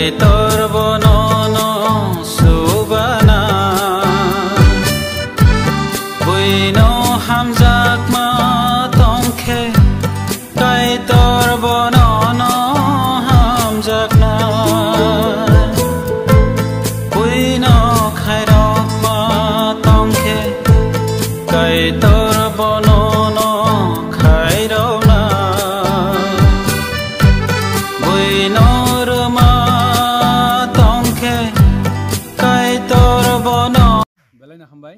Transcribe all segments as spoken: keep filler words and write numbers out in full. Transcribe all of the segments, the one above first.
Kaitor bono no subana, buino hamjakma tongkhe, Kaitor bono no hamjakna, buino khairokma tongkhe, Kaitor bono no khairokna, buino rwma tongkhe, Kaitor bono. Belai no hambai.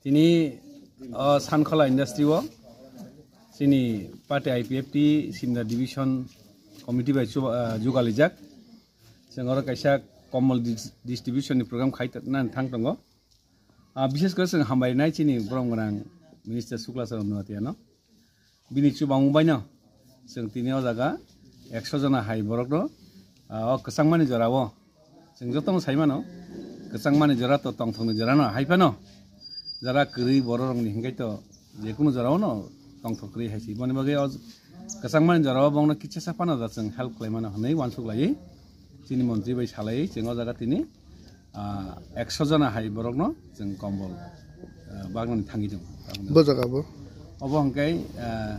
Tini, o, Sankhola industry o chini party I P F T Simna division committee bai chuba-, ah, jugalijak. Chwng oro kaisa kombol dis-, distribution ni program khai ta-, nani thang tongo. Ah, bishes kore chwng hambai nai chini borom gwnang Minister Sukla Charan Noatia no. Bini chubamung bai no chwng tini o jaga ekso jona hai borok no, ah, o kwchangmani jora o chwng joto no sai mano, kwchangmani jora to tongthokni jora no hai phano jora kwrwi borok rok ni hinkhai to jekunu jora o no tongthok kwrwi hai se. Boni bagwi o kwchangmani jora o bongno kichisa phano da chwng help khlai mano hwnwi uansuk laiwi chini montri bai salaiwi chwng o jaga tini ah, ekso jona hai borokno chwng kombol, ah, bagnani thangwi tongo. Bo jaga bo? Obo hwnkhe, ah,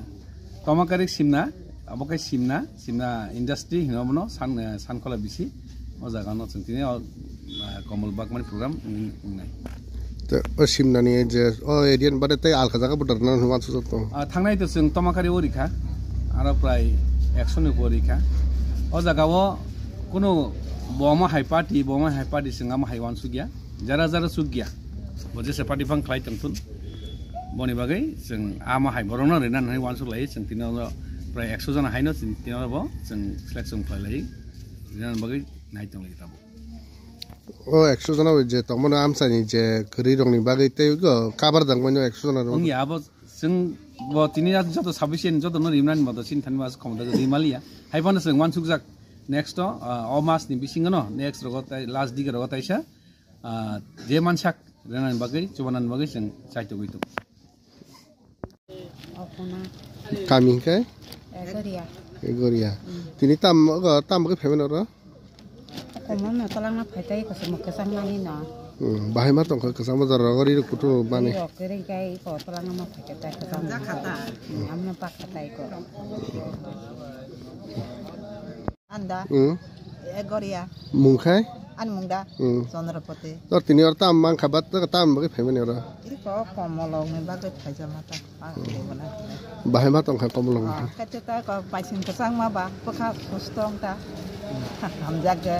Tomakari Simna, abo khe Simna, Simna industry hino bono, San-, ah, Sankhola bisi. O jaga no chwng tini o, ah, kombol bagmani program wng-, wngnai. Te o Simnani je o area ni bade tei alka jaga bo dharna hwnwi uansuk tongo? Ah, thangnai to chwng Tomakari o rikha, aro prai ekso ni bo rikha. O jaga o kunu bo omo hai party, bo omo hai party chwng amo hai uansuk ya. Jara jara chukya. Bo jesa party phang khlai tongthun. Boni bagwi chwng ama hai borokno rina nai uansuk lai chwng tini oro prai ekso jona haino chwng tini oro bo chwng selection khlai lai. Rina bagwi nai tong lai tabo. O ekso jona bai je tongmani amchaini je kwrwi rokni bagwi tei go cover jangmani ekso jona rok. Wngya abo chwng bo tini joto sufficient joto no rimnani bo chini thani mas khomda rimaliya. Hai phano chwng uansukjak next o, ah, o mas ni bisingo no next rogo tai last dige rogo taisa. Ah, je mansak rwnani bagwi, chubanani bagwi chwng chaitugwi tongo. Kami hwnkhe? Egoria. Egoria. Tini tam, ogo tam bagwi phaimani oro? Komo no twlangna phaitai, kosom kwchangmani no. Hmm, bahai ma tongkha kwchangma jora rogo ri rok kutu mani. Ri rok kwrwi kai ko twlangna ma phaitai kwchangma. Amno pakhatai ko. Anda. Hmm. Egoria. Mung khai? Ani mung da? Hmm. Chandra Pati. Tor tini or tam mang kha bat tam bagwi phaimani oro. Iko komolong ni bagwi phaijama ta. Bahai ma tong kha komolong. Ah, kete ta ko paisin kwchangma ba, bwkha kostong ta. Hamjak ge.